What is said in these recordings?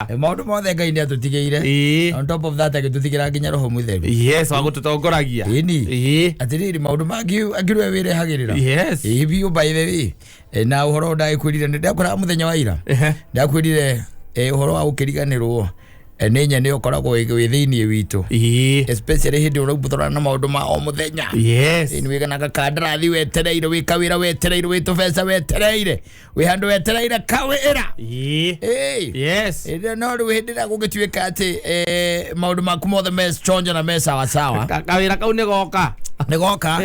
Maũndũ mothe Ngai nĩ atũtigĩire. On top of that, agĩtũtigĩra nginya Roho Mũtheru. Yes, wa gũtũtongoragia. Ĩni. Atĩrĩrĩ, maũndũ mangĩ angĩrwe wĩrehagĩrĩra. Ĩĩ biũ. By the way, na ũhoro ndagĩkwĩrire, nĩ ndakwĩraga mũthenya wa ira, ndakwĩrire ũhoro wa gũkĩriganĩrwo nĩ nyene ũkoragwo wĩ thĩinĩ witũ, especially hĩndĩ ũraumbuthũrana na maũndũ ma o mũthenya. Nĩ wĩgana gakandarathi wetereire, wĩ kawĩra wetereire, wĩ tũbeca wetereire, wĩ handũ wetereire kawĩra. Ĩĩ. Ĩndĩ no rĩu hĩndĩ ĩrĩa gũgĩtuĩka atĩ maũndũ maku mothe me chonjo na me sawasawa, Kawĩra kau nĩ goka. Nĩ goka.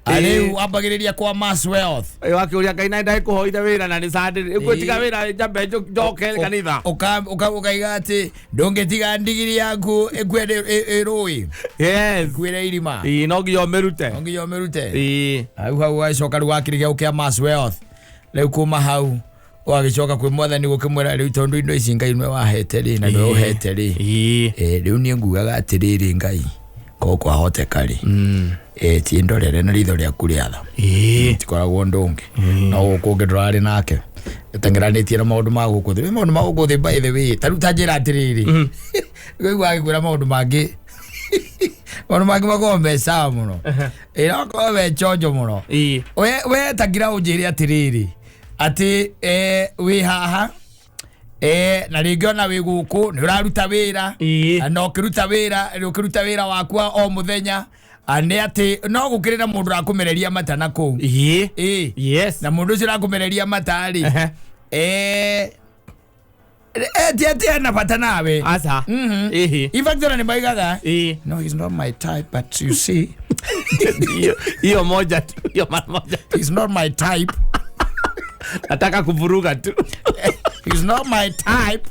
Rĩu wambagĩrĩria kwa mass wealth. Wakĩũria Ngai, na ndagĩkũhoire wĩra na nĩ Sunday ngwĩtiga wĩra njambe njoke kanitha. Ũkaiga atĩ ndũngĩtiga ndigiri yaku ĩkue ĩrũĩ, ĩkuĩre irima. Ĩĩ, no nginya ũmĩrute. No nginya ũmĩrute. Hau hau ũgagĩcoka rĩu wakĩrĩkia gũkĩa mass wealth, rĩu kuma hau ũgagĩcoka kwĩ Mwathani gũkĩmwĩra, rĩu tondũ indo ici Ngai nĩwe wahete rĩ, na nĩwe ũhete rĩ, rĩu niĩ ngugaga atĩrĩrĩ, Ngai, korwo kwahoteka rĩ, tindorere na ritho rĩaku rĩa tha. Tikoragwo ũndũ ũngĩ no gũkũ ũngĩ ndũrarĩ nake teng'eranĩtie na maũndũ ma gũkũ thĩ, maũndũ ma gũkũ thĩ. By the way, ta rĩu ta njĩra atĩrĩrĩ, ngũigua agĩkwĩra maũndũ mangĩ, maũndũ mangĩ makoragwo me sawa mũno, ĩ no makorwo me chonjo mũno. We tangira ũnjĩre atĩrĩrĩ, atĩ wĩ haha, na rĩngĩ ona wĩ gũkũ nĩ ũraruta wĩra, na ũkĩruta wĩra, ũkĩruta wĩra waku wa o mũthenya, nĩ atĩ no gũkĩrĩ na mũndũ ũrakũmereria mata na kũu. Ĩĩ. Na mũndũ ũcio ũrakũmereria mata rĩ, ti atĩ ena bata nawe. Aca. In fact, ona nĩ maigaga, "No, he's not my type, but you see." Hiyo hiyo moja tu, hiyo mara moja tu. "He's not my type." Nataka kuvuruga tu. "He's not my type."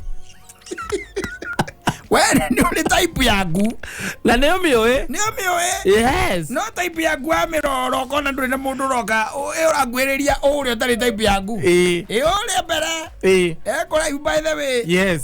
We nĩ ũrĩ type yaku. Na nĩyo mĩũĩ. Nĩyo mĩũĩ. No type yaku wamĩrora ũkona ndũrĩ na mũndũ ũroka ũrakuhĩrĩria ũrĩa ũtarĩ type yaku. Ĩ ũrĩa mbere ekũraihu, by the way.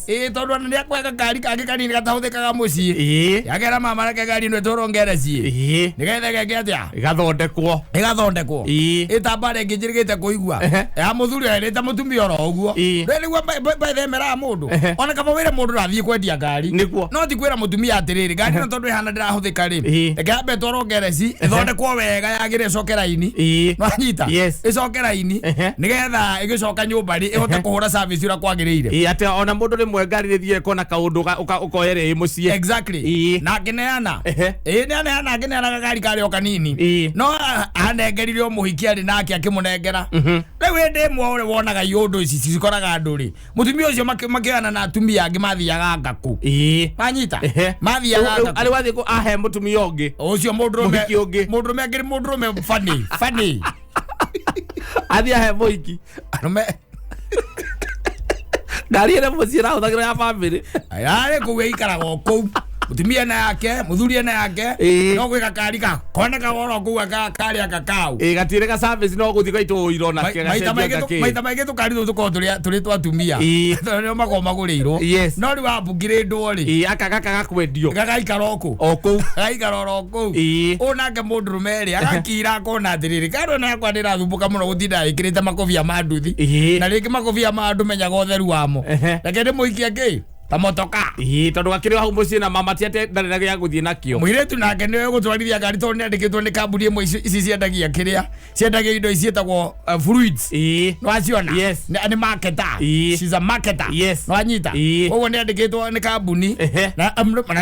Ĩ tondũ ona nĩ akwega kari kangĩ kanini gatahũthĩkaga mũciĩ. Yakera mama, reke ngari ĩno ĩtwarwo ngereci nĩgetha geke atĩa? Ĩgathondekwo. Ĩgathondekwo. Ĩtambara ĩngĩ njĩrĩgĩte kũigua ya mũthuri erĩte mũtumia oro ũguo. Rĩu nĩguo by the way meraga mũndũ, ona kaba wĩre mũndũ rathiĩ kwendia ngari, no ti kwĩra mũtumia atĩrĩrĩ, ngari ĩno tondũ ĩhana ndĩrahũthĩka rĩ, reke yambe ĩtwarwo ngereci ĩthondekwo wega yagĩre ĩcoke raini. Nwanyita? Yes. Ĩcoke raini, nĩgetha ĩgĩcoka nyũmba rĩ, ĩhote kũhũra service ũrĩa kwagĩrĩire. Ĩĩ, atĩ ona mũndũ rĩmwe ngari rĩthiĩ ĩkona kaũndũ ũkoere ĩ mũciĩ. Na akĩneana. Ĩĩ, nĩ aneana, akĩneana gakari karĩ o kanini. No anengerire o mũhiki arĩ nake akĩmũnengera. Rĩu hĩndĩ ĩmwe ũrĩa wonaga iũndũ ici cikoraga andũ rĩ, mũtumia ũcio makĩoyana na atumia angĩ mathiaga ngaku. Manyita? Mathiaga Rĩu ngaku. Arĩ wathiĩ ahe mũtumia ũngĩ. Ũcio mũndũrũme. Mũhiki ũngĩ. Mũndũrũme akĩrĩ mũndũrũme funny funny. Athiĩ ahe mũhiki. Arũme. Ngari ĩrĩa mũciĩ ĩrahũthagĩra ya bamĩrĩ. Yarĩ kũu ĩikaraga o kũu, mũtumia na yake, mũthuri ena yake. No gwĩ gakari ka koneka oro kũu karĩa kakau. Ĩĩ, gatirĩ ga service, no gũthiĩ gaitwo ũiro na Maita maingĩ maita maingĩ tũkari tũtũ tũkoragwo tũrĩ twa atumia, tondũ nĩo makoragwo magũrĩirwo. No rĩu wambungirĩndwo rĩ, Ĩĩ, aka gaka gakwendio. Gagaikara o kũu. O kũu. Gagaikara oro kũu. Ũyũ nake mũndũrũme rĩ, agakira akona atĩrĩrĩ, kando ĩno yakwa ndĩrathumbũka mũno gũtinda ĩkĩrĩte makobia ma nduthi, na rĩngĩ makobia ma ndũmenyaga ũtheru wamo. Reke ndĩmũikie kĩ ta motoka. Ĩĩ, tondũ gakĩrĩ o hau mũciĩ na mama ti atĩ ndarĩ na gĩa gũthiĩ nakĩo. Mũirĩtu nake nĩwe gũtwarithia ngari tondũ nĩandĩkĩtwo nĩ kambuni ĩmwe ici ciendagia kĩrĩa ciendagia indo ici ciĩtagwo fluids. Nĩwaciona? Yes. Nĩ marketer. She's a marketer. Nĩwanyita? Koguo nĩandĩkĩtwo nĩ kambuni. Na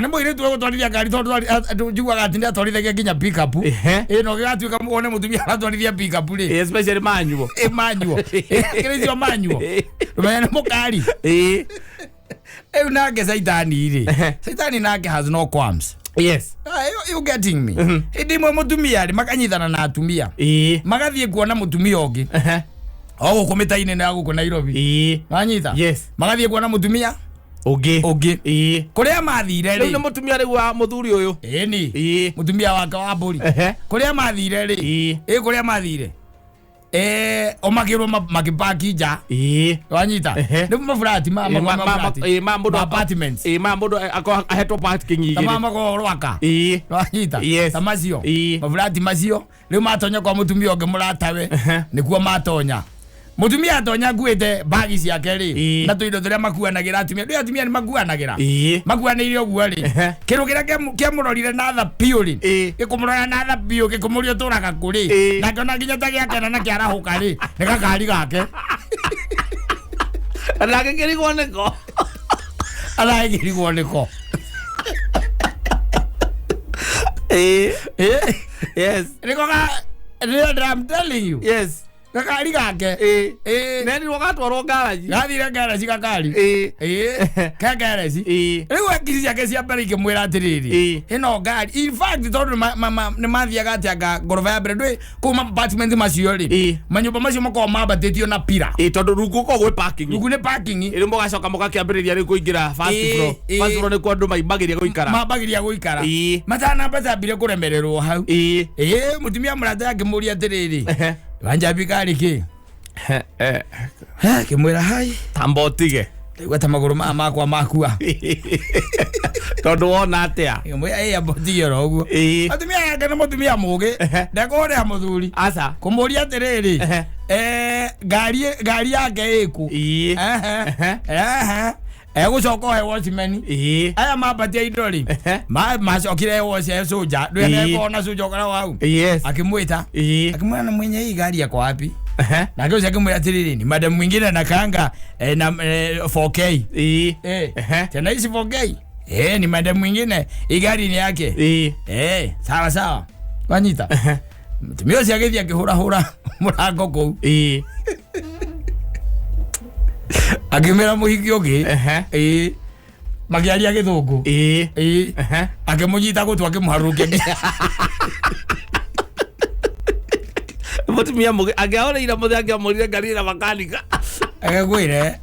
nĩ mũirĩtu ũgũtwarithia ngari tondũ njiguaga atĩ nĩatwarithagia nginya pickup. Ĩ no gĩgatuĩka wone mũtumia aratwarithia pickup rĩ, Ĩĩ, especially manual. Ĩ manual, kĩrĩ icio manual, ndũmenya nĩ mũkari. Rĩu nake Saitani rĩ, Saitani nake has no qualms. Ah, you getting me? Hĩndĩ ĩmwe mũtumia rĩ, makanyitana na atumia, magathiĩ kuona mũtumia ũngĩ o gũkũ mĩta-inĩ ĩno ya gũkũ Nairobi. Wanyita? Yes. Magathiĩ kuona mũtumia Ũngĩ. Ũngĩ. Kũrĩa mathire Rĩu nĩ rĩ, mũtumia rĩu wa mũthuri ũyũ. Ĩni. Mũtumia wake wa mbũri. Kũrĩa mathire rĩ, ĩ kũrĩa mathire, o makĩrwo makĩpaki nja. Wanyita? Nĩ maburati ma Ĩĩ, ma mũndũ ma apartments. Ĩĩ, ma mũndũ akorwo ahetwo parking Ta ma igĩrĩ. makoragwo rwaka. Wanyita? Yes. Ta macio maburati macio rĩu matonya kwa mũtumia ũngĩ mũratawe, nĩkuo matonya. Mutumia atonya nguĩte bagi ciake rĩ, Ĩĩ. na tũindo tũrĩa makuanagĩra atumia, ndũĩ atumia nĩ makuanagĩra, Ĩĩ. makuanĩire ũguo rĩ, Ehe. kĩndũ kĩrĩa kĩamũrorire na tha biũ rĩ, Ĩĩ. gĩkũmũrora na tha biũ, gĩkũmũria ũtũraga kũ rĩ, Ĩĩ. na ngĩona nginya ta gĩakena na kĩarahũka rĩ, nĩ gakari gake. Nake kĩrigwo nĩko. Aragĩrigwo nĩko. Ĩĩ. Yes. Nĩko ga nĩ I'm telling you, Yes. gakari gake. Ĩĩ. Ĩĩ. Nerirwo gatwarwo ngaraji. Gathire ngaraci gakari. Ĩĩ. Ĩĩ, ke ngaraci. Ĩĩ. Rĩu akiri ciake cia mbere ikĩmwĩra atĩrĩrĩ, Ĩĩ. ĩno ngari, in fact, tondũ nĩ mathiaga atĩ anga ngoroba ya mbere, ndũĩ kũu ma apartment macio rĩ, Ĩĩ. manyũmba macio makoragwo mambatĩtio na pira. Ĩĩ, tondũ rungu gũkoragwo gwĩ parking. Rungu nĩ parking. Rĩu mũgacoka mũgakĩambĩrĩria rĩu kũingĩra first Ĩĩ, floor. ĩĩ. First floor nĩkuo andũ maimbagĩria gũikara. Mambagĩria gũikara. Ĩĩ. Matanamba tambire kũremererwo hau. Ĩĩ. Ĩĩ, mũtumia mũrata akĩmũria atĩrĩrĩ, Ehe. wanjambi kari kĩ? Eh, Akĩmwĩra hai, tamba ũtige. ndaigua ta magũrũ maya makwa makua. Tondũ wona atĩa? Akĩmwĩra ĩĩ, amba ũtige oro ũguo. Ĩĩ. Atumia yake nĩ mũtumia mũgĩ, Ehe. ndekũrĩa mũthuri Aca. kũmũria atĩrĩrĩ, Ehe. ngari ngari yake ĩkũ. Ĩĩ. Ehe. Ehe. Egũcoka ohe watchman. Ĩĩ. Aya mambatia indo rĩ, Ehe. macokire woce cũnja Ĩĩ. ndũenekorwo na cũnja ũkora hau. Yes. Akĩmwĩta, Ĩĩ. akĩmwĩra na mwenye hii gari yako wapi? Ehe. Nake ũcio akĩmwĩra atĩrĩrĩ, ni madam mwingine anakaanga na 4K. Ĩĩ. Eh, Ehe. tena hizi 4K, ni madam mwingine, hii gari ni yake. Ĩĩ. Sawa sawa, wanyita. Mũtumia ũcio agĩthiĩ akĩhũrahũra mũrango kũu, Ĩĩ. akĩmĩra mũhiki ũngĩ. Ehe. Ĩĩ, makĩaria gĩthũngũ. Ĩĩ. Ĩĩ. Ehe. Akĩmũnyita gũtũ, akĩmũharũrũkia. Mũtumia mũgĩ angĩahũrĩire mũthĩ angĩamũrire ngari na makanika. Agĩkwĩre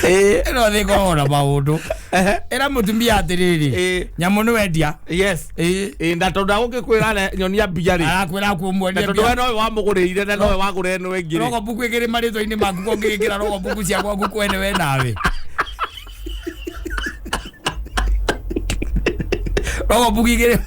Ĩĩ. ĩno thĩ ĩkoragwo na maũndũ. Ehe. Ĩra mũtumia atĩrĩrĩ, Ĩĩ. nyamũ nĩ wendia. Yes. Ĩĩ. Ĩĩ, na tondũ agũgĩkwĩra nyonia mbia rĩ. Arakwĩra Na akumwonia. tondũ we nowe wamũgũrĩire na nowe wagũra ĩno ĩngĩ rĩ. Rogo mbuku ĩkĩrĩ marĩtwa-inĩ maku, ko ngĩgĩkĩra rogo mbuku cia gwaku kwene we nawe rogo mbuku igĩrĩ.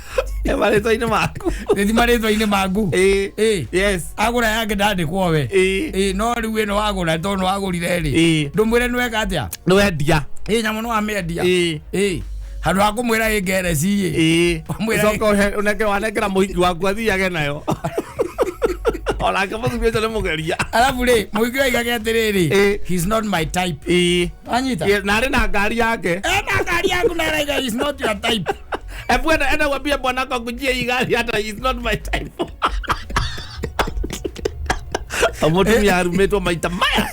Ĩ, marĩtwa-inĩ maku. Nĩ ti marĩtwa-inĩ maku. Ĩĩ. Ĩĩ. Yes. Agũra yake ndandĩkwo we. Ĩĩ. Ĩĩ, no rĩu ĩno wagũra, tondũ wagũrire rĩ, Ĩĩ. ndũmwĩre nĩ weka atĩa. Nĩ wendia. Ĩĩ, nyamũ nĩ wamĩendia. Ĩĩ. Ĩĩ, handũ ha kũmwĩra ĩ ngereci ĩ. Ĩĩ. Wamwĩra. Ũcoke ũnengere wanengera mũhiki waku athiage nayo. Onake mũtumia ũcio nĩ mũgeria. Arabu rĩ, mũhiki oigage atĩrĩrĩ, Ĩĩ. "He's not my type." Ĩĩ. Wanyita. Ĩĩ, na arĩ na ngari yake. Ena ngari yaku na araiga he's not your type. Hebu enda uambie bwanako akujie hii gari hata is not my type. Mũtumia arumĩtwo maita maya.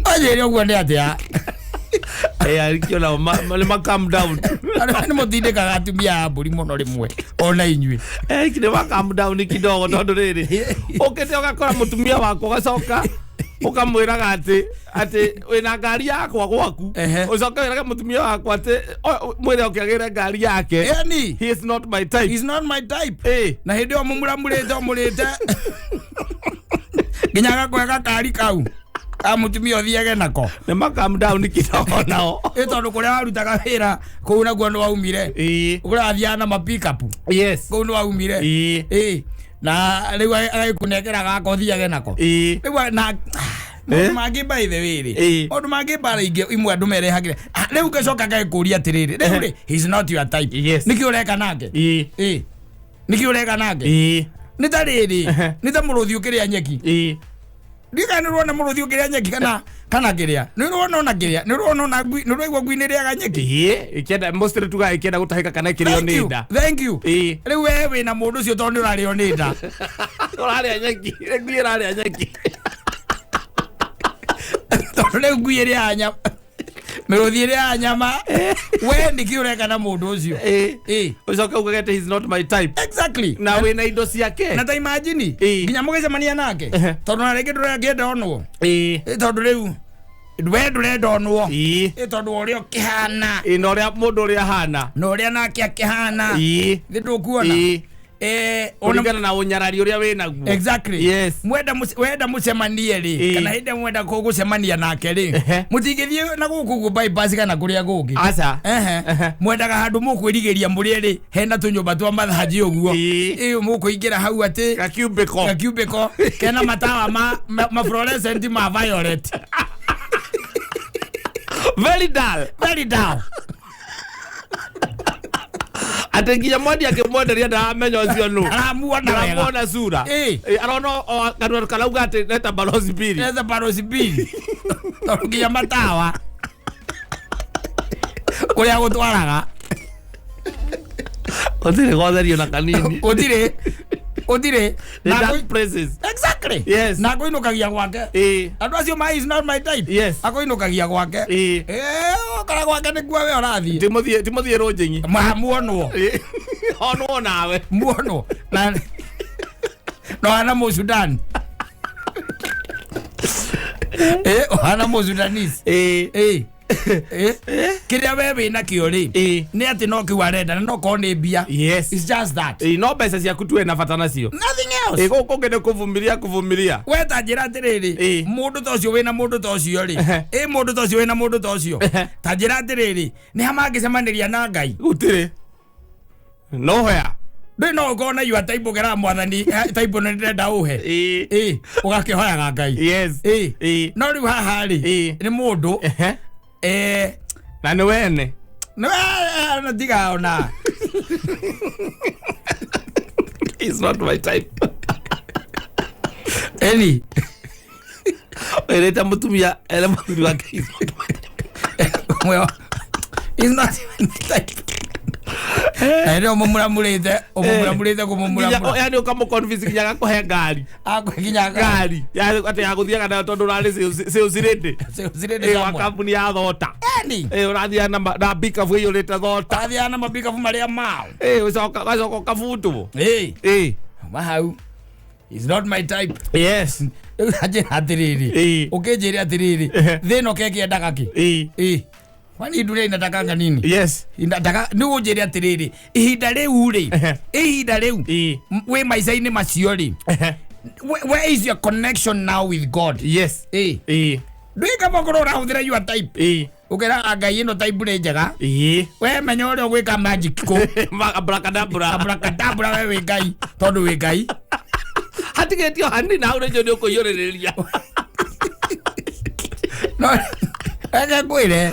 Anjĩre ũguo nĩ atĩa. Ĩĩ, arikio nao nĩ ma calm down. Arĩa nĩ mũtindĩkaga atumia a mbũri mũno rĩmwe ona inyuĩ. Eh, nĩ ma calm down kidogo tondũ rĩrĩ ũkĩte ũgakora mũtumia waku ũgacoka ũkamwĩraga atĩ wĩna ngari yakwa gwaku, Ehe. ũcoke wĩrage mũtumia wakwa atĩ mwĩre oke agĩre ngari yake. Yani He is not my type. He's not my type. Ĩĩ. Na hĩndĩ ĩyo mũmuramũrĩte ũmũrĩte nginya agakũhe gakari kau ka mũtumia ũthiage nako. Nĩ ma calm down kidogo nao. Ĩ, tondũ kũrĩa warutaga wĩra kũu naguo nĩ waumire, Ĩĩ. kũrĩa wathiaga na mapikapu, Yes. kũu nĩ waumire. Ĩĩ. Ĩ, na rĩu agĩkũnengera gaka ũthiage nako. Ĩĩ. Rĩu na maũndũ mangĩ, by the way rĩ, Ĩĩ. maũndũ mangĩ mbara ingĩ imwe andũ merehagĩre. Ah, rĩu ngacoka ngagĩkũria atĩrĩrĩ, rĩu rĩ, he's not your type, Yes. nĩkĩ ũreka nake? Ĩĩ. Ĩ, nĩkĩ ũreka nake? Ĩĩ. Nĩ ta rĩrĩ, Ehe. nĩ ta mũrũthi ũkĩrĩa nyeki. Ĩĩ. Ndikana nĩ ũrona mũrũthi ũkĩrĩa nyeki kana kĩrĩa nĩ ũrona ona kĩrĩa nĩ ũrona ona ngui, nĩ ũraigua ngui nĩ ĩrĩaga nyeki. Ĩĩ, ĩkĩenda mostly tugaga ĩkĩenda gũtahĩka kana ĩkĩrĩo Thank nĩ you, nda. thank you. Ĩĩ. Rĩu we wĩna mũndũ ũcio tondũ nĩ ũrarĩo nĩ nda. Ũrarĩa nyeki, ngui ĩrarĩa nyeki. Tondũ rĩu ngui ĩrĩaga nyama, mĩrũthi ĩrĩaga nyama, we nĩkĩ ũreka na mũndũ ũcio? Ĩĩ. Ĩĩ. Ũcoke ugage atĩ he's not my type. Exactly. Na wĩna indo ciake. Na ta imagine Ĩĩ. nginya mũgĩcemania nake, Ehe. tondũ na rĩngĩ ndũrakĩenda onwo. Ĩĩ. Ĩ, tondũ rĩu we ndũrenda onwo. Ĩĩ. Ĩ, tondũ ũrĩa ũkĩhana Ĩĩ, na ũrĩa mũndũ ũrĩa ahana. na ũrĩa nake akĩhana, Ĩĩ. thĩ ndũkuona. Ĩĩ. Ona Kũringana na ũnyarari ũrĩa wĩ naguo. Exactly. Yes. Mwenda wenda mucemanie rĩ, kana hĩndĩ mwenda gũcemania nake rĩ, mũtingĩthiĩ na gũkũ ũguo bypass kana kũrĩa kũngĩ. Aca. Ehe. Mwendaga handũ mũkwĩrigĩria mũrĩ erĩ, hena tũnyũmba twa mathanjĩ ũguo. Ĩyo mũkũingĩra hau atĩ Gacubicle. Gacubicle kena matawa ma fluorescent ma violet. Very dull. Very dull. Atĩ nginya mwendia akĩmwenderia ndaramenya ũcio nũ. Aramuona wega. Aramuona sura. Arona o kanua karauga atĩ neta balozi mbili. Neta balozi mbili. Tondũ nginya matawa kũrĩa gũtwaraga. Gũtirĩ gwatherio na kanini. Gũtirĩ. Gũtirĩ. The dark places. Exactly. Yes. Na akũinũkagia gwake. Andũ acio ma is not my type. Yes. Akũinũkagia gwake. Ũkora gwake nĩkuo we ũrathiĩ. Timũthiĩ rũnjĩng'i. Ma muonwo. Onwo nawe. Muonwo. Na no ana Mũsudan. Ohana Mũsudanese. Kĩrĩa we wĩ nakĩo rĩ, nĩ atĩ no kĩu arenda na no korwo nĩ mbia. Yes. It's just that. No mbeca ciaku tu ena bata nacio. Nothing else. Gũkũ kũngĩ nĩ kũvumilia kũvumilia. We ta njĩra atĩrĩrĩ, mũndũ ta ũcio wĩna mũndũ ta ũcio rĩ, mũndũ ta ũcio wĩna mũndũ ta ũcio. Ta njĩra atĩrĩrĩ, nĩ ha mangĩcemanĩria na Ngai? Gũtirĩ. Nowhere. Ndũĩ no ũkorwo na your type ũkĩraga mwathani, type ĩno ndĩrenda ũhe. Ũgakĩhoyaga Ngai. Yes. No rĩu haha rĩ, nĩ mũndũ. Na nĩ wene. Nĩ na tiga ona. It's not my type. Eni. Ereta mutumia ere muthuri wake is not my type. Well, it's not my type. Ere omumuramurite, omumuramurite kumumuramura. Yani ukamuconvince nginya agakuhe ngari. Akwe nginya ngari. Yani ati ya guthiaga nayo tondu urari sales lady. Sales lady wa kambuni ya thota. Eni. Urathiaga na pickup iyurite thota. Urathiaga na mapikabu maria mao. Ucoka ugacoka ukabutwo. Mahau. It's not my type. Yes. Njĩra atĩrĩrĩ. Ũkĩnjĩre atĩrĩrĩ. Thĩna ũkekĩendaga kĩ? Kwani dunia inatakanga nini? Yes. Inataka ni ũnjĩre atĩrĩrĩ. Ihinda rĩu rĩ. Ihinda rĩu. Wĩ maica-inĩ macio rĩ. Where is your connection now with God? Yes. Ndũĩ kaba ũkorwo ũrahũthĩra your type. Ũkĩraga Ngai ĩno type nĩ njega. We menya ũrĩa ũgwĩka magic kũ. Abracadabra. Abracadabra we wĩ Ngai. Tondũ wĩ Ngai. Hatigĩtio hanini na hau nĩnjũĩ nĩ ũkũiyũrĩrĩria. No eke ngwĩre.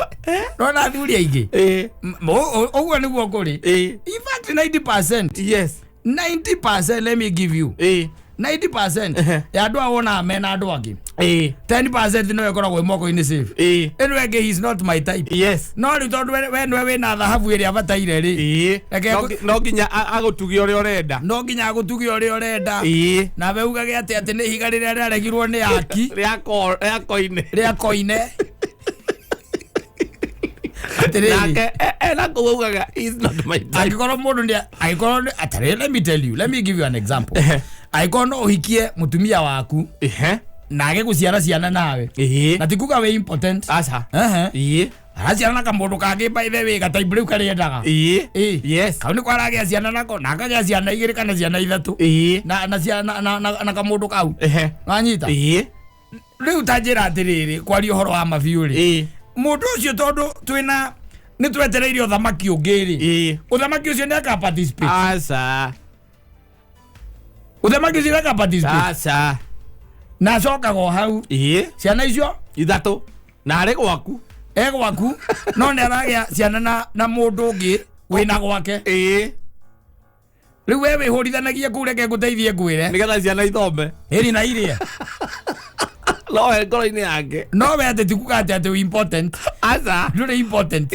No na athuri aingĩ. Ũguo nĩguo kũrĩ. In fact 90%. Yes. 90% let me give you. 90% ya andũ a wonaga mena andũ angĩ. 10% no ĩkoragwo ĩ moko-inĩ safe. Ĩno ĩngĩ he is not my type. Yes. No rĩu tondũ we nĩwe wĩna thahabu ĩrĩa bataire rĩ. No nginya agũtugie ũrĩa ũrenda. No nginya agũtugie ũrĩa ũrenda. Nawe ugage atĩ atĩ nĩ ihiga rĩrĩa rĩaregirwo nĩ aki. Rĩa koine. Rĩa koine. Atĩrĩrĩ. Nake ena kũu augaga he is not my type. Angĩkorwo mũndũ nĩ angĩkorwo atĩrĩrĩ, let me tell you, let me give you an example. Angĩkorwo no ũhikie mũtumia waku na age gũciara ciana nawe. Na ti kuga wĩ impotent. Aca. Araciara na kamũndũ kangĩ by the way gatype rĩu karĩendaga. Yes. Kau nĩko aragĩa ciana nako na akagĩa ciana igĩrĩ kana ciana ithatũ. Na ciana na kamũndũ kau. Wanyita? Rĩu ta njĩra atĩrĩrĩ kwaria ũhoro wa mabiũ rĩ. Mũndũ ũcio tondũ twĩna nĩ twetereire ũthamaki ũngĩ rĩ. Ũthamaki ũcio nĩ aka participate. Aca. Ũthamaki ũcio nĩ aka participate. Aca. Na acokaga o hau. Ciana icio ithatũ na arĩ gwaku. E gwaku no nĩ aragĩa ciana na mũndũ ũngĩ wĩna gwake. Rĩu we wĩhũrithanagia kũu reke ngũteithie ngwĩre. Nĩgetha ciana ithome. Ĩri na iria. No we ngoro-inĩ yake. No we atĩ ti kuga atĩ atĩ wĩ important. Aca. Ndũrĩ important.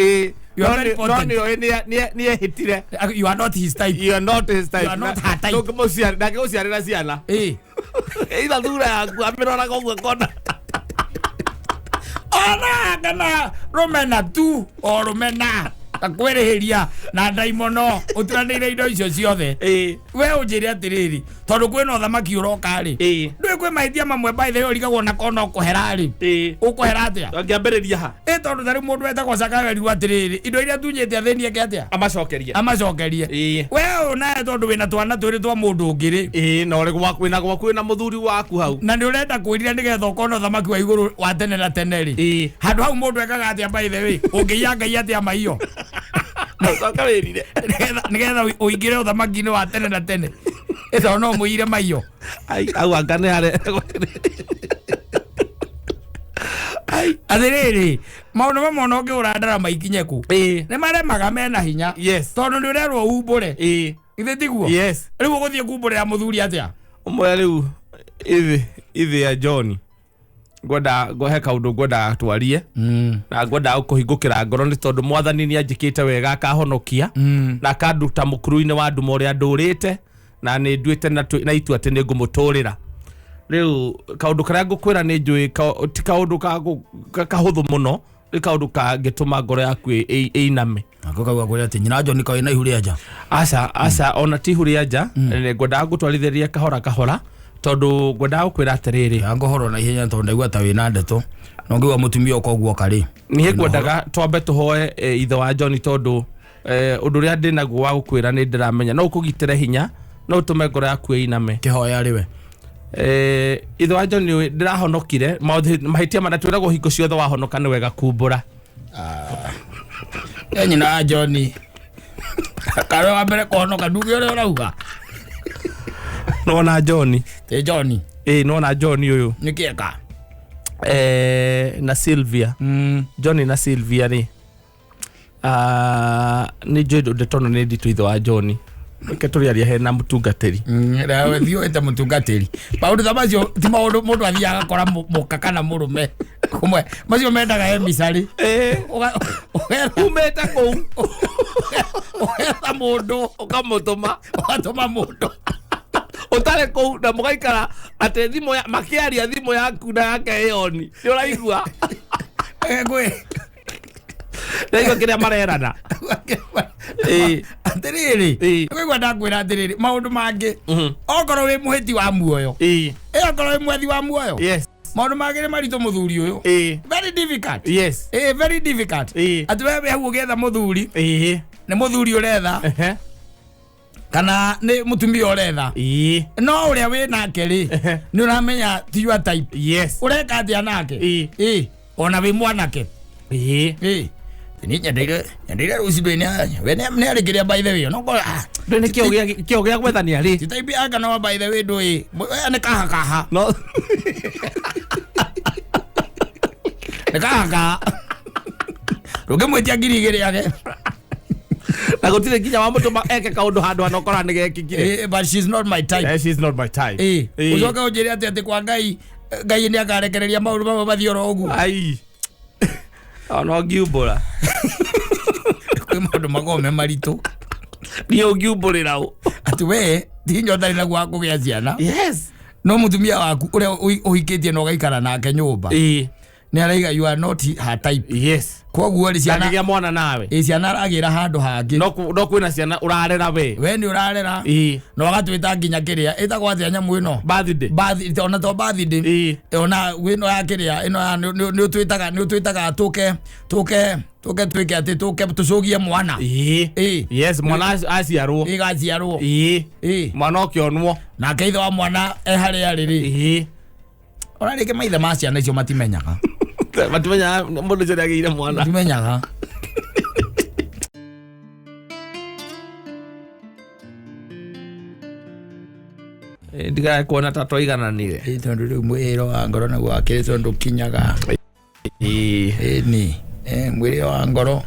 You are very important. No nĩ ehĩtire. You are not his type. You are not his type. You are not her type. Ndangĩgũciarĩra ciana. Either thura yaku amĩroraga ũguo akona. Ona kana rũmena tu o rũmena takwĩrĩhĩria na ndaimono ũturanĩire indo icio ciothe. We ũnjĩre atĩrĩrĩ, tondũ kwĩna ũthamaki ũroka rĩ, Ĩĩ. ndũĩ kwĩ mahĩtia mamwe, by the way, ũrigagwo na kona ũkũhera rĩ, Ĩĩ. ũkũhera atĩa? Angĩambĩrĩria ha? Ĩ tondũ ta rĩu mũndũ wetagwo Zakayo erirwo atĩrĩrĩ, indo iria tunyĩte athĩni eke atĩa? Amacokerie. Amacokerie. Ĩĩ. We ũyũ nawe, tondũ wĩna twana twĩrĩ twa mũndũ ũngĩ rĩ, Ĩĩ, na ũrĩ gwaku, wĩna gwaku, wĩna mũthuri waku hau. Na nĩ ũrenda kwĩrira nĩgetha ũkona ũthamaki wa igũrũ wa tene na tene rĩ, Ĩĩ. handũ hau mũndũ ekaga atĩa, by the way? Ũngĩiya Ngai atĩa maiyo Coka wĩrire. Nĩgetha ũingĩre ũthamaki-inĩ wa tene na tene? Ĩtondũ no mũiyire maiyo. Ai, au anga nĩ harĩa. Atĩrĩrĩ, maũndũ mamwe ona ũngĩgũra ndarama ikinye ku, Ĩĩ. nĩ maremaga mena hinya. Tondũ nĩ ũrerwo umbũre. Githĩ tiguo? Yes. Rĩu ũgũthiĩ kumbũrĩra mũthuri atĩa? Ũmwe rĩu ithe ya John, ngwenda he kaũndũ ngwendaga twarie na ngwendaga kũhingũkĩra ngoro, nĩ tondũ Mwathani nĩ anjĩkĩte wega akahonokia na akanduta mũkuru-inĩ wa nduma ũrĩa ndũrĩte, na nĩ nduĩte na itua atĩ nĩ ngũmũtũrĩra. Rĩu kaũndũ karĩa ngũkwĩra, nĩ njũĩ ti kaũndũ kahũthũ mũno, nĩ kaũndũ kangĩtũma ngoro yaku ĩiname. Nako kauga kwĩra atĩ nyina John kaĩ na ihu rĩa nja. Aca, aca, ona ti ihu rĩa nja. Nĩ ngwendaga ngũtwarithĩria kahora kahora, tondũ ngwendaga gũkwĩra atĩrĩrĩ. Ya ngũhoro na ihenya, tondũ ndaigua ta wĩna ndeto no ngĩigua mũtumia ũka ũguo karĩ. Niĩ ngwendaga twambe tũhoe ithe wa John, tondũ ũndũ ũrĩa ndĩ naguo wa gũkwĩra nĩ ndĩramenya no ũkũgitĩre hinya, no ũtũme ngoro yaku ĩiname. Kĩhoya rĩ we. Ithe wa John, nĩ ndĩrahonokire mahĩtia marĩa twĩragwo hingo ciothe, wahonoka nĩ wega kumbũra. E nyina wa John karwe wa mbere kũhonoka, nduge ũrĩa ũrauga. Nona John. Ĩ John. Ĩ nona John ũyũ. Nĩ kĩeka? Na Sylvia. John na Sylvia rĩ, nĩ njũĩ ndeto ĩno nĩ nditũ, ithe wa John. Reke tũrĩaria hena mũtungatĩri. Thiĩ wĩte mũtungatĩri. Maũndũ ta macio ti maũndũ mũndũ athiaga agakora mũka kana mũrũme kũmwe, macio mendaga emisari. Umĩte kũu. Ũgetha mũndũ. Ũkamũtũma. Ũgatũma mũndũ. Ũtarĩ kũu na mũgaikara atĩ thimũ ya makĩaria, thimũ yaku na yake ĩoni, nĩ ũraigua? Gwĩ Ndaigua kĩrĩa marerana. Ĩĩ. Atĩrĩrĩ, kũigua ndakwĩra atĩrĩrĩ, maũndũ mangĩ, okorwo wĩ mũhĩti wa muoyo, ĩ okorwo wĩ mwethi wa muoyo, maũndũ mangĩ nĩ maritũ, mũthuri ũyũ. Very difficult. Ĩ very difficult. Atĩ we wĩ hau ũgĩetha mũthuri, nĩ mũthuri ũretha kana nĩ mũtumia ũretha? No ũrĩa wĩ nake rĩ, nĩ ũramenya ti your type. Ũreka atĩa nake? Ĩ ona wĩ mwanake. Ĩ niĩ nyendeire rũciũ ndĩ we nĩ arĩ kĩrĩa, by the way, no ngora Ndũĩ nĩ kĩo gĩa gwethania rĩ. Ti type yake, no by the way ndũĩ we nĩ kaha kaha. No. Nĩ kaha kaha, ndũngĩmwĩtia 2,000 age. Na gũtirĩ nginya wamũtũma eke kaũndũ handũ hana ũkora nĩ gekĩkire. But she's not my type. She's not my type. Ĩ ũcoke ũnjĩre atĩ kwa Ngai, Ngai nĩ akarekereria maũndũ mamwe mathiĩ oro ũguo? Ai, ona ũngiumbũra. Kwĩ maũndũ makoragwo me maritũ. Niĩ ũngiumbũrĩra ũ? Atĩ we ti hinya ũtarĩ naguo wa kũgĩa ciana, no mũtumia waku ũrĩa ũhikĩtie na ũgaikara nake nyũmba nĩ araiga you are not her type. Koguo rĩ, ciana Ndangĩgĩa mwana nawe. Ĩ ciana aragĩra handũ hangĩ. No no kwĩna ciana ũrarera we. We nĩ ũrarera. Na ũgatwĩta nginya kĩrĩa ĩtagwo atĩa nyamũ ĩno? Birthday. Birthday, ona to birthday. Ona ĩno ya kĩrĩa ĩno ya nĩ ũtwĩtaga tũke twĩke atĩ tũke tũcũgie mwana. Ĩ. Yes, mwana aciarwo. Ĩgaciarwo. Ĩ. Mwana ũkĩonwo. Nake ithe wa mwana e harĩa arĩ rĩ, ona rĩngĩ maithe ma ciana icio matimenyaga. Matimenyaga mũndũ ũcio nĩagĩire mwana. Matimenyaga. Ndigae kuona ta twaigananire. Ĩ tondũ rĩu mwĩrĩ wa ngoro naguo wakĩrĩ tondũ ũkinyaga. Ĩni mwĩrĩ wa ngoro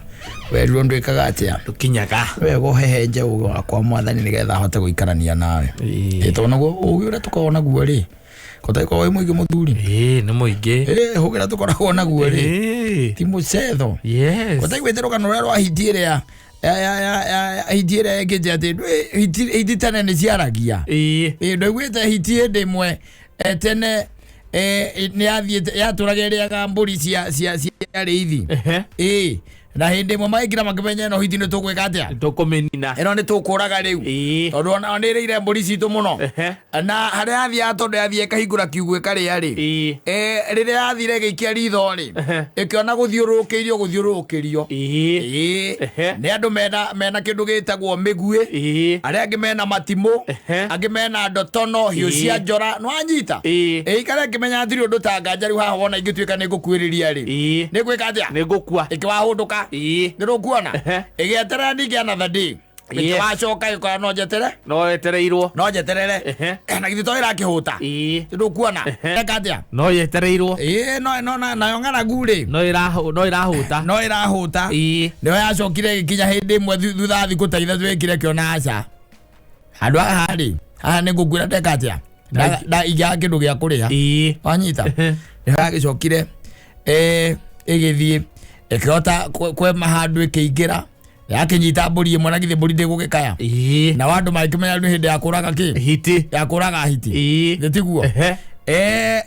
werirwo ndwĩkaga atĩa? Ndũkinyaga. Wega ũhehenje ũgĩ wakwa, Mwathani, nĩgetha ahote gũikarania nawe. Ĩ tondũ naguo ũgĩ ũrĩa tũkoragwo naguo rĩ, kotakorwo wĩ mũingĩ, mũthuri. Ĩ nĩ mũingĩ. Ĩ hũgĩra tũkoragwo naguo rĩ, ti mũcetho. Kotaiguĩte rũgano rũrĩa rwa hiti ĩrĩa hiti ĩrĩa ĩkĩte atĩ hiti tene nĩ ciaragia? Ĩ ndaiguĩte hiti hĩndĩ ĩmwe tene nĩ yathiĩte yatũraga ĩrĩaga mbũri cia arĩithi. Ĩ Na hĩndĩ ĩmwe magĩkira makĩmenya ĩno hiti nĩ tũgwĩka atĩa, tũkũmĩnina. Ĩno nĩ tũkũraga rĩu, tondũ ona nĩ ĩrĩire mbũri citũ mũno. Na harĩa yathiaga, tondũ yathiĩ ĩkahingũra kiugũ ĩkarĩa rĩ, rĩrĩa yathire ĩgĩikia ritho rĩ, ĩkĩona gũthiũrũrũkĩirio gũthiũrũrũkĩrio. Ĩĩ. Nĩ andũ mena kĩndũ gĩtagwo mĩguĩ, arĩa angĩ mena matimũ, angĩ mena ndotono hiũ cia njora, nĩwanyita? Ĩikare ĩkĩmenya hatirĩ ũndũ ta nganja rĩu haha wona ingĩtuĩka nĩ ngũkuĩrĩria rĩ, nĩ ngwĩka atĩa? Nĩ ngũkua. Ĩkĩwahũndũka. Nĩ rũkuona? Ĩgĩeterera ningĩ another day. Ĩkĩwacoka ĩkora no njetere, no yetereirwo. No njeterere. Na githĩ to ĩrakĩhũta? Nĩ ndũkuona? Eka atĩa? No yetereirwo. Ĩĩ, no nayo ng'aragu rĩ, no ĩrahũta. No ĩrahũta. Nĩyo yacokire ĩgĩkinya hĩndĩ ĩmwe thutha wa thikũ ta 3 ĩkire kĩona aca handũ haha rĩ, haha nĩ ngũkuĩra, ndeka atĩa? Na ingĩaga kĩndũ gĩa kũrĩa. Wanyita? Nĩho yagĩcokire ĩgĩthiĩ ĩkĩhota kwema handũ, ĩkĩingĩra, yakĩnyita mbũri ĩmwe, na githĩ mbũri ndĩgũgĩkaya? Na andũ magĩkĩmenya nĩ hĩndĩ ya kũraga kĩ? Hiti. Ya kũraga hiti. Nĩ tiguo?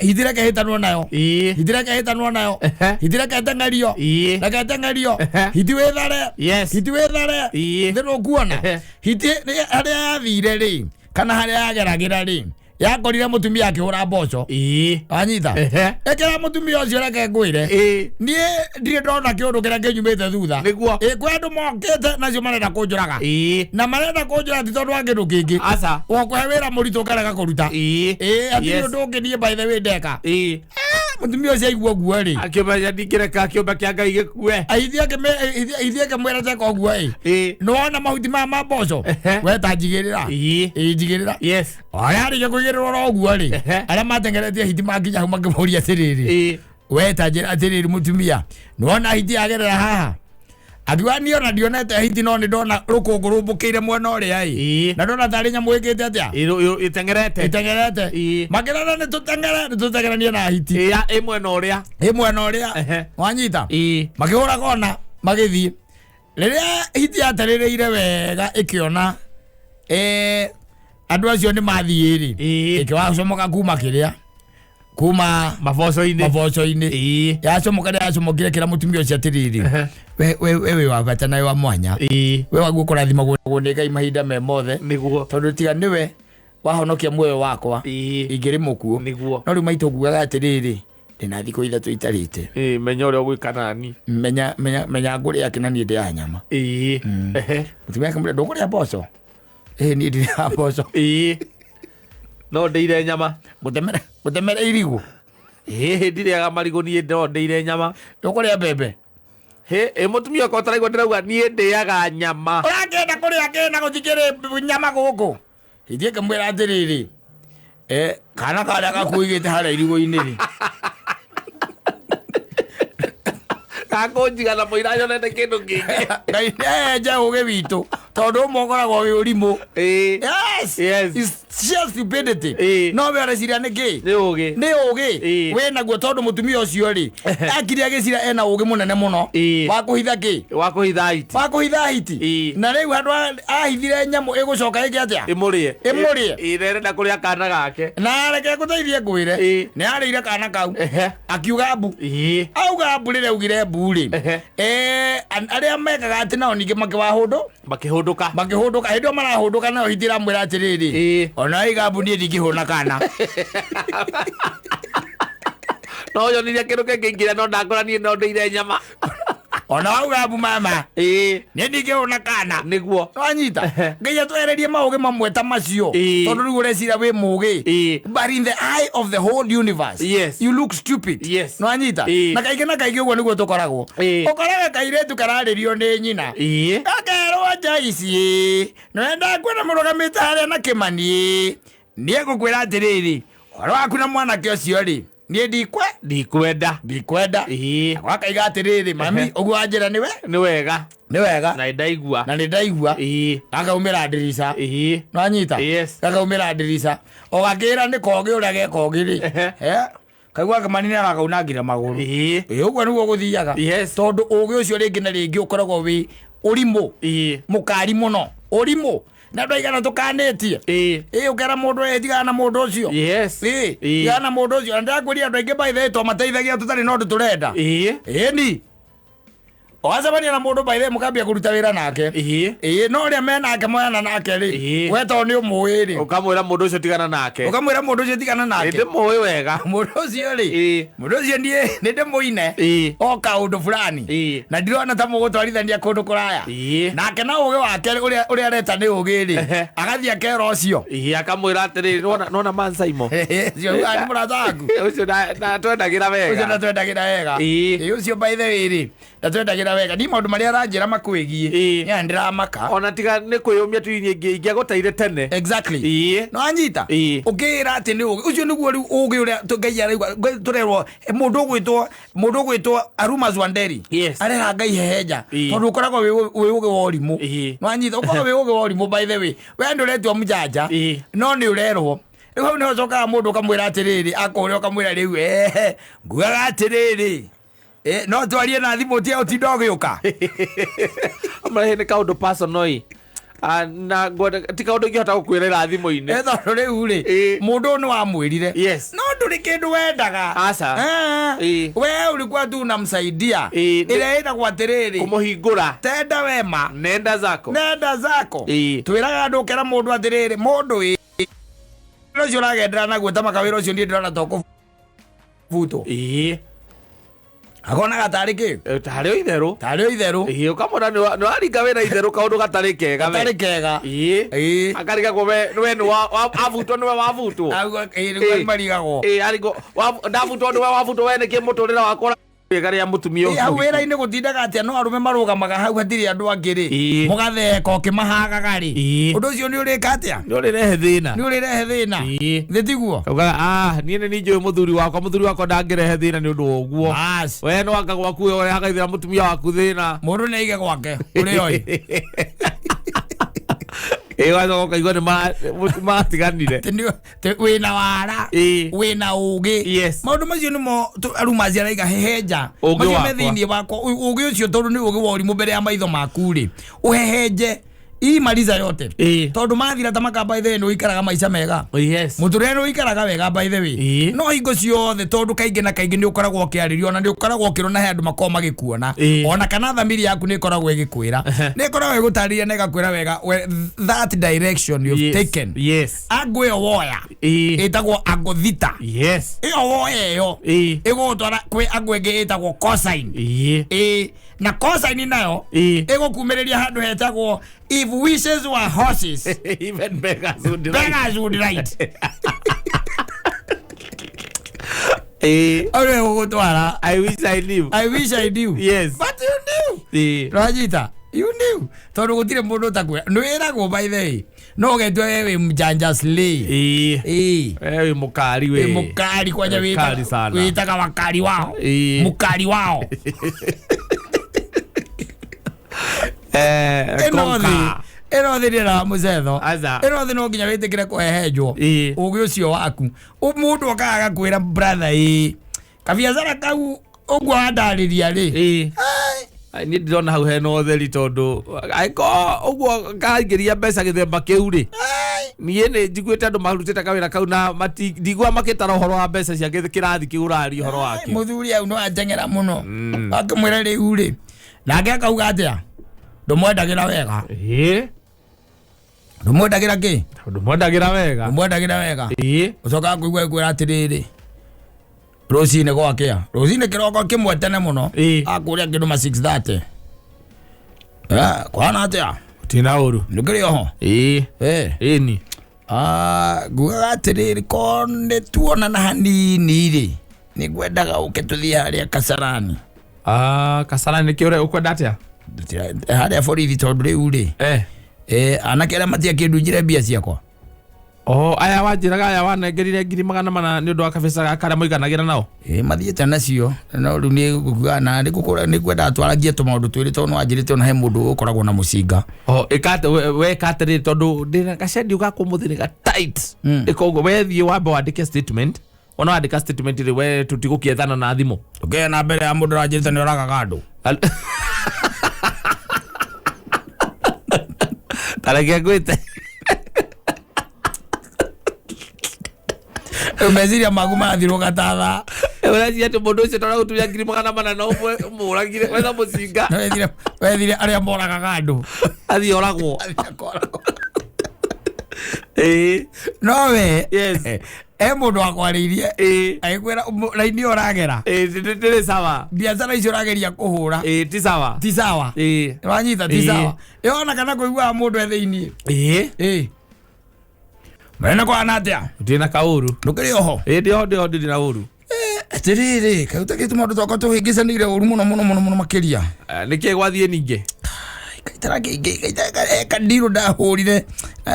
Hiti reke hĩtanwo nayo. Hiti reke hĩtanwo nayo. Hiti reke ĩteng'erio. Reke ĩteng'erio. Hiti wĩthare. Hiti wĩthare. Nĩ rũkuona hiti harĩa yathire rĩ, kana harĩa yageragĩra rĩ, yakorire mũtumia akĩhũra mboco. Wanyita? Ĩkĩra mũtumia ũcio, reke ngwĩre, niĩ ndirĩ ndona kĩũndũ kĩrĩa kĩnyumĩte thutha. Nĩguo. Ĩ, kwĩ andũ mokĩte nacio marenda kũnjũraga. Na marenda kũnjũraga ti tondũ wa kĩndũ kĩngĩ, gũkũhe wĩra mũritũ ũkarega kũruta. Ĩ, hatirĩ ũndũ ũngĩ niĩ by the way ndeka. Mũtumia ũcio aigua ũguo rĩ, akĩmenya ndingĩreka kĩũmbe kĩa Ngai gĩkue. Ithiĩ akĩmwĩra teka ũguo ĩ, nĩwona mahuti maya ma mboco? We ta njigĩrĩra. Ĩ, njigĩrĩra. Arĩa arĩkia kũigĩrĩrwo oro ũguo rĩ, arĩa matengeretie hiti makinya hau makĩmũria atĩrĩrĩ, we ta njĩra atĩrĩrĩ, mũtumia, nĩwona hiti yagerera haha? Akiuga niĩ ona ndionete hiti, no nĩ ndona rũkũngũ rũmbũkĩire mwena ũrĩa ĩ, na ndona tarĩ nyamũ ĩkĩte atĩa? Ĩteng'erete. Ĩteng'erete. Makĩrana nĩ tũteng'ere, nĩ tũteng'eranie na hiti. Ĩ mwena ũrĩa. Ĩ mwena ũrĩa. Wanyita? Makĩhũra kona magĩthiĩ. Rĩrĩa hiti yaterĩrĩire wega ĩkĩona andũ acio nĩ mathiĩ rĩ, ĩkĩwacomoka kuma kĩrĩa kuma maboco-inĩ. Maboco-inĩ. Yacomoka nĩ yacomokire kĩra mũtumia ũcio atĩrĩrĩ, we wĩ wa bata na wĩ wa mwanya, we waguo kũrathimagwo nĩ Ngai mahinda me mothe, tondũ tiga nĩwe wahonokia muoyo wakwa, ingĩrĩ mũkuũ. No rĩu maitũ ngugaga atĩrĩrĩ, ndĩna thikũ 3 itarĩte. Menya ũrĩa ũgwĩka nani. Menya, menya, menya ngũrĩa kĩna niĩ ndĩaga nyama. Mũtumia akĩmwĩra, ndũkũrĩa mboco? Ĩ, niĩ ndirĩaga mboco. No ndĩire nyama. Ngũtemere, ngũtemere irigũ. Ndirĩaga marigũ niĩ, no ndĩire nyama. Ndũkũrĩa mbembe? Ĩ, mũtumia ũkorwo ũtaraigua ndĩrauga niĩ ndĩaga nyama. Ũrakĩenda kũrĩa kĩna gũtikĩrĩ nyama gũkũ. Ithiĩ ngĩmwĩra atĩrĩrĩ, kana karĩa gakuigĩte harĩa irigũ-inĩ rĩ, gakũnjiga na mũira nyonete kĩndũ kĩngĩ. Ngai nĩenje ũgĩ witũ, tondũ ũmwe ũkoragwo wĩ ũrimũ. Yes. It's sheer stupidity. No we ũreciria nĩ kĩ? Nĩ ũgĩ. Nĩ ũgĩ wĩ naguo, tondũ mũtumia ũcio rĩ, akire agĩcira ena ũgĩ mũnene mũno wa kũhitha kĩ? Wa kũhitha hiti. Wa kũhitha hiti. Na rĩu handũ ahithire nyamũ ĩgũcoka ĩke atĩa? Ĩmũrĩe. Ĩmũrĩe. Na ĩrenda kũrĩa kana gake. Na reke ngũteithie ngwĩre, nĩ arĩire kana kau, akiuga mbu. Auga mbu, rĩrĩa augire mbu rĩ, arĩa mekaga atĩ nao ningĩ makĩwahũndũ. Makĩhũndũka. Makĩhũndũka. Hĩndĩ ĩyo marahũndũka, nayo hiti ĩramwĩra atĩrĩrĩ, ona aiga mbu, niĩ ndingĩhũna kana. No nyonirie kĩndũ kĩngĩingĩra, no ndakora niĩ no ndĩire nyama. Ona wauga mbu mama, niĩ ndingĩhũna kana. Wanyita? Ngai atwehererie maũgĩ mamwe ta macio, tondũ rĩu ũreciria wĩ mũgĩ, but in the eye of the whole universe, you look stupid. Nwanyita? Na kaingĩ na kaingĩ ũguo nĩguo tũkoragwo. Ũkoraga kairĩtu kararĩrio nĩ nyina, gakerwo nja ici nĩwenda kuona mũrũgamĩte harĩa na kĩmani, niĩ ngũkwĩra atĩrĩrĩ, ũhoro waku na mwanake ũcio rĩ, niĩ ndikwe Ndikwenda. Ndikwenda. Wakaiga atĩrĩrĩ, mami, ũguo wanjĩra nĩwe Nĩ wega. Nĩ wega. Na nĩndaigua. Na nĩ ndaigua. Gakaumĩra ndirica. Nwanyita? Yes. Gakaumĩra ndirica o gakĩra nĩ kogĩ ũrĩa gekogĩ rĩ. Kaigua kĩmani nĩ arakaunangire magũrũ. Ĩ, ũguo nĩguo gũthiaga. Tondũ ũgĩ ũcio rĩngĩ na rĩngĩ ũkoragwo wĩ ũrimũ mũkari mũno, ũrimũ na andũ aigana tũkanĩtie. Ĩ, ũkera mũndũ, ĩ, tigana na mũndũ ũcio. Ĩ, tigana na mũndũ ũcio. Na ndĩrakwĩria andũ aingĩ by the way twamateithagia tũtarĩ na ũndũ tũrenda. Ĩni Wacemania na mũndũ by the way mũkambia kũruta wĩra nake. Ĩĩ. Ĩĩ, no ũrĩa menake moyana nake rĩ, Ĩĩ. we tondũ nĩ ũmũĩ rĩ, Ũkamwĩra mũndũ ũcio tigana nake. ũkamwĩra mũndũ ũcio tigana nake. Ndĩmũĩ wega. Mũndũ ũcio rĩ, Ĩĩ. mũndũ ũcio niĩ nĩ ndĩmũine Ĩĩ. o kaũndũ fulani Ĩĩ. na ndirona ta mũgũtwarithania kũndũ kũraya. Ĩĩ. Nake na ũgĩ wake ũrĩa ũrĩa areta nĩ ũgĩ rĩ, Ehe. agathiĩ akera ũcio. Ĩĩ, akamwĩra atĩrĩrĩ, nĩwona nĩwona man Saimo. Ũcio ugaga nĩ mũrata waku. Ũcio na twendagĩra Ũcio wega. ndatwendagĩra wega. Ĩĩ. Ĩĩ, ũcio by the way rĩ, ndatwendagĩra wega. Niĩ maũndũ marĩa aranjĩra makwĩgiĩ, Ĩĩ. nĩ ndĩramaka. Ona tiga nĩ kwĩyũmia tu inyĩ ingĩagũteire tene. Exactly. Ĩĩ. No anyita Ĩĩ. ũkĩra atĩ nĩ ũgĩ ũcio nĩguo rĩu ũgĩ ũrĩa Ngai arauga Ngai tũrerwo mũndũ ũgwĩtwo Aruma Zwanderi Yes. arera Ngai hehenja Ĩĩ. tondũ ũkoragwo wĩ ũgĩ wa ũrimũ. Ĩĩ. No anyita ũkoragwo wĩ ũgĩ wa ũrimũ by the way, we ndũretua mũjanja Ĩĩ. no nĩ ũrerwo. Rĩu hau nĩho ũcokaga mũndũ ũkamwĩra atĩrĩrĩ, akũrĩa ũkamwĩra rĩu ehe, ngugaga atĩrĩrĩ, no twarie na thimũ tia ũtinda ũgĩũka. Amwe nĩ kaũndũ personal ĩ. Ah, na ngwenda ti kaũndũ ingĩhota gũkwĩrĩra thimũ-inĩ. Tondũ rĩu rĩ, Ĩĩ. mũndũ ũyũ nĩ wamwĩrire. Yes. No ndũrĩ kĩndũ wendaga. Aca. Ĩĩ. We ulikuwa tu unamsaidia. Ĩĩ. Ĩrĩa ĩtagwo atĩrĩrĩ, Kũmũhingũra. tenda wema Nenda zako. nenda zako. Ĩĩ. Twĩraga andũ ũkera mũndũ atĩrĩrĩ, mũndũ ĩ wĩra ũcio ũragendera naguo ta makawĩra ũcio niĩ ndĩrona to kũbutwo. Ĩĩ. Akonaga tarĩ kĩ? Tarĩ o itherũ. Tarĩ o itherũ. Ĩĩ, ũkamwĩra nĩ waringa wĩra itherũ kaũndũ gatarĩ kega we. Gatarĩ kega. Ĩĩ. Ĩĩ. Akarigagwo we nĩ abutwo nĩwe wabutwo. Auga, ĩĩ, nĩguo Ĩĩ. marigagwo. Ĩĩ, arigwo ndabutwo nĩwe wabutwo we nĩkĩ mũtũrĩre wakwa wega rĩa mũtumia Ĩĩ, hau ũcio. wĩra-inĩ gũtindaga atĩa no arũme marũgamaga hau hatirĩ andũ angĩ rĩ, Ĩĩ. mũgatheka ũkĩmahagaga rĩ, Ĩĩ. ũndũ ũcio nĩ ũrĩka atĩa? Nĩ ũrĩrehe thĩna. Nĩ ũrĩrehe thĩna. Ĩĩ. Thĩ tiguo? Kaugaga, ah, niĩ nĩ njũĩ mũthuri wakwa, mũthuri wakwa ndangĩrehe thĩna nĩ ũndũ wa ũguo. Bas. We no anga gwaku we ũrehaga ithĩra mũtumia waku thĩna. Mũndũ nĩ aige gwake ũrĩa oĩ. Ĩĩ, ũgacoka ũkaigua nĩ matiganire. Atĩ wĩna wara, Ĩĩ. wĩna ũgĩ. Yes. Maũndũ macio nĩmo Arumazi araiga hehenja. Ũgĩ Macio me wakwa. thĩinĩ wakwa. Ũgĩ ũcio tondũ nĩ ũgĩ wa ũrimũ mbere ya maitho maku rĩ, ũhehenje ii maliza yote. Ĩĩ. Tondũ mathira ta makamba ithe nĩ ũikaraga maica mega. Yes. Mũtũrĩre nĩ ũikaraga wega by the way. Ĩĩ. No hingo ciothe tondũ kaingĩ na kaingĩ nĩ ũkoragwo ũkĩarĩrio ona nĩ ũkoragwo ũkĩrwo he andũ makoragwo magĩkuona. Ĩĩ. Ona kana thamiri yaku nĩ ĩkoragwo ĩgĩkwĩra. Nĩ ĩkoragwo ĩgũtarĩria na ĩgakwĩra wega that direction you've Yes. taken. Yes. Angũ ĩyo woya Ĩĩ. ĩtagwo angũ thita. Yes. Ĩyo woya ĩyo Ĩĩ. ĩgũgũtwara kwĩ angũ ĩngĩ ĩtagwo cosine. Ĩĩ. Ĩĩ. Na cosine nayo Ĩĩ. ĩgũkumĩrĩria handũ hetagwo if wishes were horses, Even beggars would ride. beggars would ride. Ĩĩ. Ũrĩa ũgũtwara. I wish I knew. I wish I knew. Yes. But you knew. Ĩĩ. Rwanyita, you knew. Tondũ gũtirĩ mũndũ ũtakwĩra. Nĩ wĩragwo by the way. No ũgetua we wĩ mjanja slay. Ĩĩ. Ĩĩ. We wĩ mũkari we. Wĩ mũkari kwanja Mũkari sana. wĩtaga wakari wao. Ĩĩ. Mũkari wao. Ĩno thĩ Conquer. ĩno thĩ ndĩra mũcetho. Aca. Ĩno thĩ no nginya wĩtĩkĩre kũhehenjwo. Ĩĩ. Ũgĩ ũcio waku. Mũndũ okaga agakwĩra brother ĩĩ. Kabiacara kau ũguo wandarĩria rĩ. Ĩĩ. Ai, niĩ ndĩrona hau hena ũtheri tondũ angĩkorwo ũguo ngaingĩria mbeca gĩthemba kĩu rĩ, niĩ nĩ njiguĩte andũ marutĩte kawĩra kau na ndiguaga makĩtara ũhoro wa mbeca cia kĩrathi kĩu ũraria ũhoro wakĩo. Mũthuri au no anjeng'era mũno. Akĩmwĩra rĩu rĩ, nake akauga atĩa? Ndũmwendagĩra wega. Ĩĩ. Ndũmwendagĩra kĩ? Ndũmwendagĩra wega. Ndũmwendagĩra wega. Ĩĩ. Ũcokaga kũigua ĩkwĩra atĩrĩrĩ, rũcinĩ gwakĩa, rũcinĩ kĩroko kĩmwe tene mũno. Ĩĩ. Akũria kĩndũ ma 6:30. Kwana atĩa? Tina ũru. Ndũkĩrĩ oho? Ĩĩ. Ĩni. Ngugaga atĩrĩrĩ, ko nĩ tuonana hanini rĩ, nĩ ngwendaga ũke tũthiĩ harĩa Kasarani. Kasarani nĩkĩ ũkwenda atĩa? Harĩa borithi tondũ rĩu rĩ, anake arĩa matiakĩndunjire mbia ciakwa. Oh, aya wanjĩraga aya wanengerire 400,000 nĩ ũndũ wa kabeca gaka karĩa mũiganagĩra nao? Ĩĩ, mathiĩte nacio. No rĩu nĩ ngũkuaga na nĩ ngwendaga twaragie tũmaũndũ twĩrĩ tondũ nĩ wanjĩrĩte ona he mũndũ ũkoragwo na mũcinga. Oh, ĩka we ĩka atĩrĩrĩ tondũ ndĩna gacendi gakwa ũmũthĩ nĩ ga tight. Ĩka ũguo, we thiĩ wambe wandĩke statement. Wona wandĩka statement rĩ, we tũtigũkĩethana na thimũ. Ũkĩgĩa na mbere ya mũndũ ũranjĩrĩte nĩ ũragaga andũ. Tareke ngwĩte. Rĩu meciria maku marathirwo gatatha. Ũreciria atĩ mũndũ ũcio tondũ agũtumia 400,000 no ũmũragire wetha mũcinga. Na wethire arĩa moragaga andũ. Athiĩ oragwo. Athiĩ akoragwo. Ĩĩ. No we Yes. e mũndũ wakwarĩirie Ĩĩ. agĩkwĩra raini ĩyo ũragera, Ĩĩ, ndĩrĩ sawa. biacara icio ũrageria kũhũra Ĩĩ, ti sawa. ti sawa. Ĩĩ. Wanyita ti Ĩĩ. sawa ĩona kana kũiguaga mũndũ e thĩiniĩ. Ĩĩ. Ĩĩ, mene kwana atĩa? Ndĩ na kaũru. Ndũkĩrĩ oho? Ĩĩ, ndĩho ndĩho, ndĩrĩ na ũru. Atĩrĩrĩ, kaĩ ũtakĩte maũndũ twakwa tũhĩngĩcanĩire ũru mũno mũno mũno mũno makĩria. Nĩkĩ gwathiĩ ningĩ? Kadirũ ndahũrire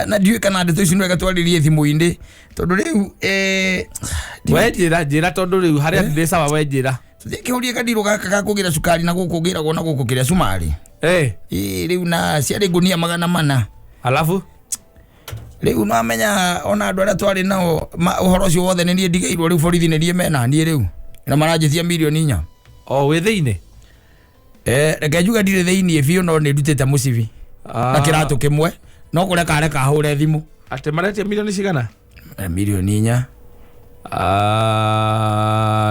na ndiũĩ kana ndeto ici nĩwega twarĩrie thimũ-inĩ tondũ rĩu We njĩra, njĩra, tondũ rĩu harĩa ndĩ sawa, we njĩra. Tũthiĩkĩhũrie kadirũ gaka ga kũgĩra cukari na gũkũ ngĩragwo na gũkũ kĩrĩa cumari. Eh. Ĩĩ, rĩu na ciarĩ ngunia 400. Alafu Rĩu nwamenya ona andũ arĩa twarĩ nao ũhoro ũcio wothe nĩ niĩ ndigĩirwo rĩu, borithi nĩ niĩ mena niĩ rĩu na maranjĩtia 4,000,000. O wĩ thĩinĩ? Reke njuge ndirĩ thĩiniĩ biũ, no nĩ ndutĩte mũcibi na kĩratũ kĩmwe, no kũreka reka hũre thimũ. Atĩ maretia milioni cigana? 4,000,000.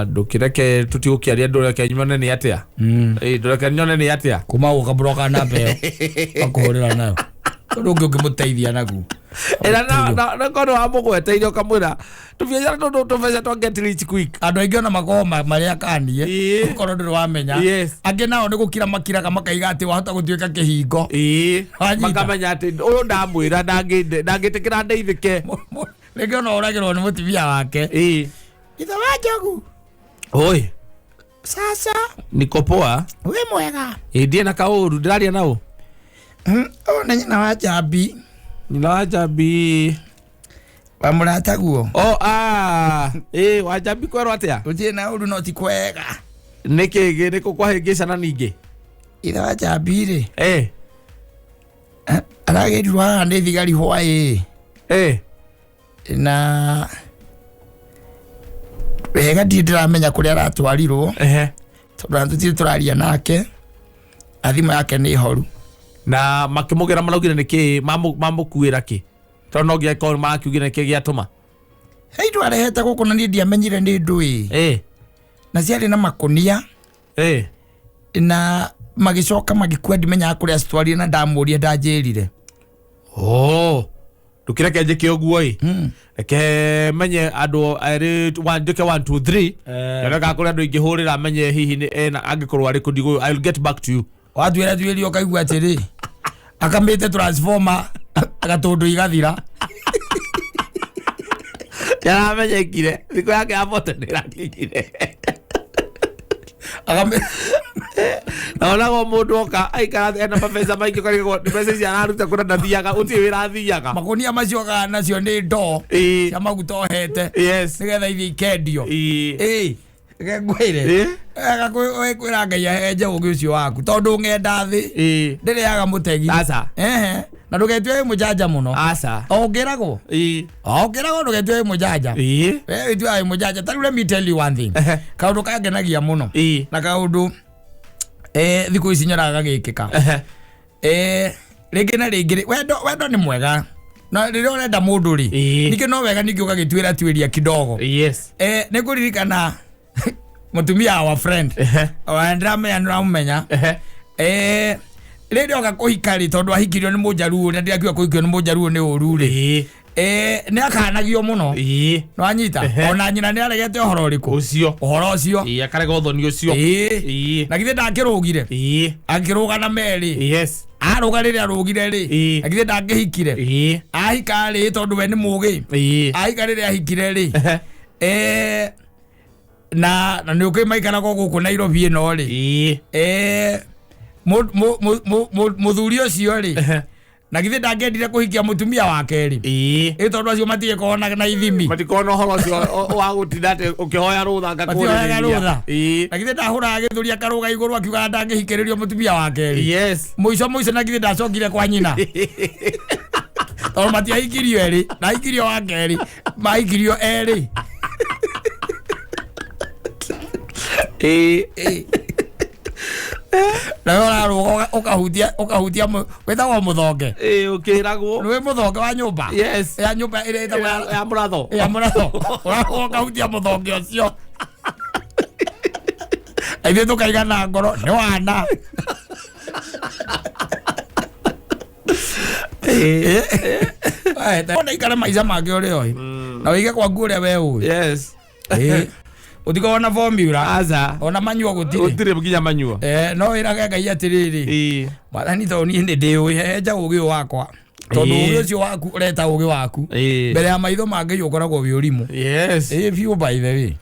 Ndũkĩreke tũtigũkĩaria, ndũreke nyone nĩ atĩa. Ĩĩ, ndũreke nyone nĩ atĩa. Kuma gũka buroka namba ĩyo akũhũrĩra nayo tondũ ũngĩ ũngĩmũteithia naguo. Ĩra na korwo wamũgweteire ũkamwĩra tũbiacara tũtũ tũbeca twa get rich quick. Andũ aingĩ ona makoragwo marĩ akanie ũkorwo ndũrĩ wamenya. Angĩ nao nĩ gũkira makiraga makaiga atĩ wahota gũtuĩka kĩhingo. Wanyita. Makamenya atĩ ũyũ ndamwĩra ndangĩtĩkĩra ndeithĩke. Rĩngĩ ona ũragĩrwo nĩ mũtumia wake. Ithe wa Njogu. Oi. Sasa. Niko poa. Wĩ mwega. Ĩĩ, ndiĩ na kaũru, ndĩraria na ũ? Ũyũ nĩ nyina wa Njambi. Nyina wa Njambi. Wa mũrataguo. Oh, ĩĩ, wa Njambi kwerwo atĩa? Gũtirĩ na ũru no ti kwega. Nĩkĩ nĩkũ kwahĩngĩcana ningĩ? Ithe wa Njambi rĩ. Aragĩrirwo haha nĩ thigari hwaĩ. Na wega ndirĩ ndĩramenya kũrĩa aratwarirwo. Tondũ ona tũtirĩ tũraria nake. Na thimũ yake nĩ horu. Na makĩmũgĩra maraugire nĩkĩ mamũkuĩra kĩ? Tondũ no nginya ĩkorwo marakiugire nĩkĩ gĩatũma. He indo arehete gũkũ na niĩ ndiamenyire nĩ ndũĩ. Na ciarĩ na makũnia. Na magĩcoka magĩkua ndimenyaga kũrĩa citwarire na ndamũria ndanjĩrire. Oh. Ndũkĩreke njĩke ũguo ĩ. Reke menye andũ erĩ, one, njĩke 1, 2, 3. Nyone kana kũrĩ andũ ingĩhũrĩra menye hihi nĩ ena angĩkorwo arĩ kũ ndigũ. I'll get back to you. Watuĩra tuĩria ũkaigua atĩrĩ, akamĩte transformer gatũndũ igathira. Nĩaramenyekire, thikũ yake ya bote nĩrakinyire. Na onagwo mũndũ oka aikara ena mabeca maingĩ ũkarigwo nĩ mbeca ici araruta kũrĩa ndathiaga, gũtirĩ wĩra athiaga. Makũnia macio okaga nacio nĩ ndoo cia maguta ohete. Nĩgetha ithiĩ ikendio. Reke ngwĩre. Wega kwĩra Ngai ahenje ũũgĩ ũcio waku tondũ ng'enda thĩ ndĩrĩaga mũtegi. Aca. Na ndũgetue wĩ mũjanja mũno. Aca. O ũngĩragwo. O ũngĩragwo ndũgetue wĩ mũjanja. We wĩtuaga wĩ mũjanja. Ta rĩu let me tell you one thing. Kaũndũ kangenagia mũno. Na kaũndũ, thikũ ici nyonaga gagĩkĩka. Rĩngĩ na rĩngĩ rĩ, wendo nĩ mwega. Na rĩrĩa ũrenda mũndũ rĩ, ningĩ no wega ningĩ ũgagĩtuĩra tuĩria kidogo. Nĩ ngũririkana mũtumia wa friend. Wa ndĩramenya nĩ ũramũmenya. Rĩrĩa oka kũhika rĩ, tondũ ahikirio nĩ mũnjaruo, na ndĩrakiuga kũhikio nĩ mũnjaruo nĩ ũru rĩ. Nĩ akanagio mũno. Nĩ wanyita? Ona nyina nĩ aregete ũhoro ũrĩkũ? Ũcio. Ũhoro ũcio. Akarega ũthoni ũcio. Na githĩ ndakĩrũgire? Akĩrũga na Mary. Arũga rĩrĩa arũgire rĩ. Na githĩ ndangĩhikire? Ahika rĩ, tondũ we nĩ mũũgĩ. Ahika rĩrĩa ahikire rĩ. Na nĩ ũkĩ maikaraga gũkũ Nairobi ĩno rĩ. Mũthuri ũcio rĩ. Na githĩ ndangĩendire kũhikia mũtumia wake rĩ. Ĩ tondũ acio matigĩkoragwo na ithimi. Matikoragwo na ũhoro ũcio wa gũtinda atĩ ũkĩhoya rũtha ngakũrĩrĩria. Matihoyaga rũtha. Na githĩ ndahũraga gĩthũri akarũga igũrũ akiugaga ndangĩhikĩrĩrio mũtumia wake rĩ. Mũico mũico na githĩ ndacokire kwa nyina. Tondũ matiahikirio erĩ, ndahikirio wa kerĩ, mahikirio erĩ. Na we ũrarũga ũkahutia wĩtagwo mũthonge. Ũkĩragwo. Nĩ wĩ mũthonge wa nyũmba? Yes. Ya nyũmba ĩrĩa ĩtagwo Ya mũratho. Ya mũratho. Ũrarũga ũkahutia mũthonge ũcio. Na ithuĩ tũkaigana ngoro nĩ wana. Ona ikare maica mangĩ ũrĩa ũĩ na wĩige kwaku ũrĩa we ũĩ. Yes. Ũtikorwo na formula. Aca. Ona manyua gũtirĩ. Gũtirĩ nginya manyua. No wĩrage Ngai atĩrĩrĩ, Mwathani, tondũ niĩ nĩ ndĩũĩ, hehenja ũgĩ ũyũ wakwa, tondũ ũgĩ ũcio waku ũreta ũgĩ waku mbere ya maitho ma Ngai ũkoragwo wĩ ũrimũ. Ĩĩ biũ, by the way.